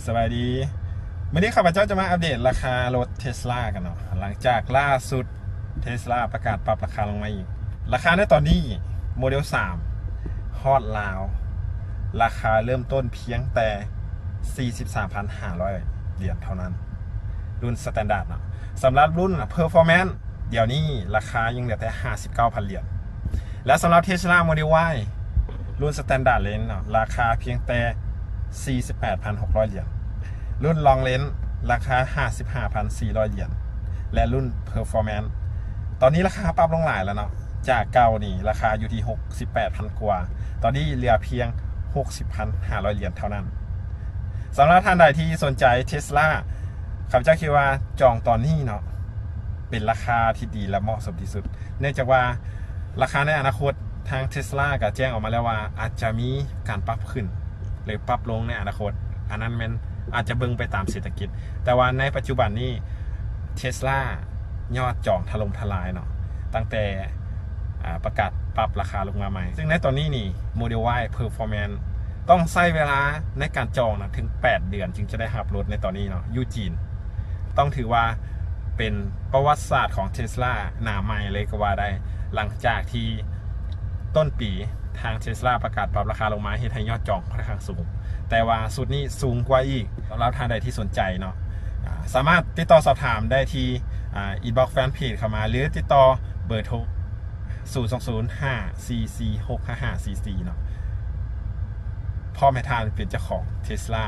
ສະບາຍດີ ມື້ນີ້ຂ້າພະເຈົ້າຈະມາອັບເດດລາຄາລົດ Tesla ກັນເນາະ. ຫຼັງຈາກລ່າສຸດ Tesla ປະກາດປັບລາຄາລົງມາອີກ. ລາຄາໃນຕອນນີ້ ໂມເດລສາມ ຮອດລາວ ລາຄາເລີ່ມຕົ້ນພຽງແຕ່ສີ່ສິບສາມພັນຫ້າຮ້ອຍຫຼຽນເທົ່ານັ້ນ ລຸ້ນ Standard ເນາະ. ສຳລັບລຸ້ນ Performance ດຽວນີ້ລາຄາຍັງເຫຼືອແຕ່ຫ້າສິບເກົ້າພັນຫຼຽນ ແລະ ສຳລັບ Tesla Model Y ລຸ້ນ Standard Range ເນາະ ລາຄາພຽງແຕ່ສີ່ສິບແປດພັນຫົກຮ້ອຍຫຼຽນ, ລຸ້ນ Long Range ລາຄາຫ້າສິບຫ້າພັນສີ່ຮ້ອຍຫຼຽນ ແລະ ລຸ້ນ Performance ຕອນນີ້ລາຄາປັບລົງຫຼາຍແລ້ວເນາະ. ຈາກເກົ່ານີ້ລາຄາຢູ່ທີ່ຫົກສິບແປດພັນກວ່າ, ຕອນນີ້ເຫຼືອພຽງຫົກສິບພັນຫ້າຮ້ອຍຫຼຽນເທົ່ານັ້ນ. ສຳລັບທ່ານໃດທີ່ສົນໃຈ Tesla ຂ້າພະເຈົ້າຄິດວ່າຈອງຕອນນີ້ເນາະ ເປັນລາຄາທີ່ດີ ແລະ ເໝາະສົມທີ່ສຸດ ເນື່ອງຈາກວ່າລາຄາໃນອະນາຄົດ ທາງ Tesla ກໍແຈ້ງອອກມາແລ້ວວ່າອາດຈະມີການປັບຂຶ້ນ ຫຼື ປັບລົງໃນອະນາຄົດ, ອັນນັ້ນແມ່ນອາດຈະເບິ່ງໄປຕາມເສດຖະກິດ. ແຕ່ວ່າໃນປັດຈຸບັນນີ້ Tesla ຍອດຈອງຖະຫຼົ່ມທະລາຍເນາະ ຕັ້ງແຕ່ ອາ ປະກາດປັບລາຄາລົງມາໃໝ່. ຊຶ່ງໃນຕອນນີ້ນີ້ Model Y Performance ຕ້ອງໃຊ້ເວລາໃນການຈອງນະ ເຖິງແປດເດືອນຈຶ່ງຈະໄດ້ຮັບລົດໃນຕອນນີ້ເນາະ ຢູ່ຈີນ. ຕ້ອງຖືວ່າເປັນປະຫວັດສາດຂອງ Tesla ໜ້າໃໝ່ເລີຍກໍວ່າໄດ້, ຫຼັງຈາກທີ່ຕົ້ນປີທາງ Tesla ປະກາດປັບລາຄາລົງມາ ເຮັດໃຫ້ຍອດຈອງຂ້ອນຂ້າງສູງ, ແຕ່ວ່າຊຸດນີ້ສູງກວ່າອີກ. ສຳລັບທ່ານໃດທີ່ສົນໃຈເນາະ ອາ ສາມາດຕິດຕໍ່ສອບຖາມໄດ້ທີ່ ອາ inbox fanpage ເຂົ້າມາ ຫຼື ຕິດຕໍ່ເບີໂທ ສູນສອງສູນຫ້າສີ່ສີ່ຫົກຫ້າຫ້າສີ່ສີ່ເນາະ. ພ້ອມໃຫ້ທ່ານເປັນເຈົ້າຂອງ Tesla.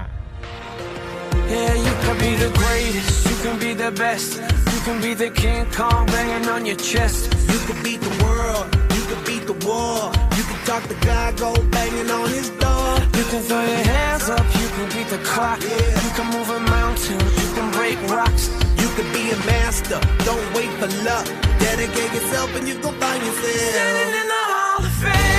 Yeah, you could be the greatest, you can be the best, you can be the King Kong banging on your chest. You could beat the world, you could beat the war, you can talk to God, go banging on his door. You can throw your hands up, you can beat the clock, yeah. You can move a mountain, you can break rocks. You could be a master, don't wait for luck. Dedicate yourself and you gon' find yourself standing in the Hall of Fame.